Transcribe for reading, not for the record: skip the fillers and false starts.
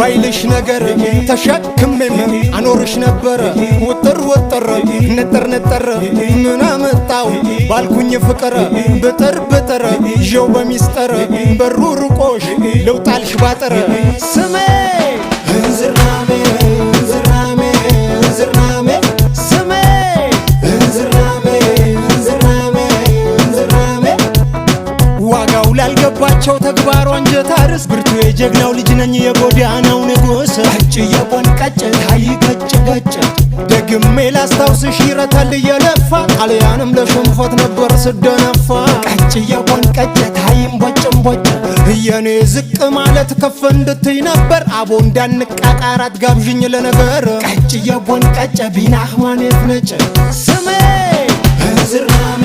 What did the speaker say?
ባይልሽ ነገር ተሸክሜም አኖርሽ ነበረ። ውጥር ውጥር ንጥር ንጥር ምን አመጣው ባልኩኝ ፍቅር ብጥር ብጥር ይዤው በሚስጥር በሩ ርቆሽ ልውጣልሽ ባጥር። ስሜ እንዝራሜ እንዝራሜ እንዝራሜ፣ ስሜ እንዝራሜ እንዝራሜ እንዝራሜ። ዋጋው ላልገባቸው ተግባሯ አንጀት አርስ፣ ብርቱ የጀግናው ልጅ ነኝ የጎዳናው ንጉሥ። ቀጭ የቦን ቀጭ ታይ ገጭ ገጭ፣ ደግሜ ላስታውስሽ ይረታል እየለፋ፣ ጣልያንም ለሽንፈት ነበር ስደነፋ። ቀጭ የቦን ቀጭ ታይም ቦጭም ቦጭ፣ የኔ ዝቅ ማለት ከፍ እንድትይ ነበር። አቦ እንዳንቃቃራት ጋብዥኝ ለነገር። ቀጭ የቦን ቀጭ ቢናህማኔት ነጭ፣ ስሜ እንዝራሜ።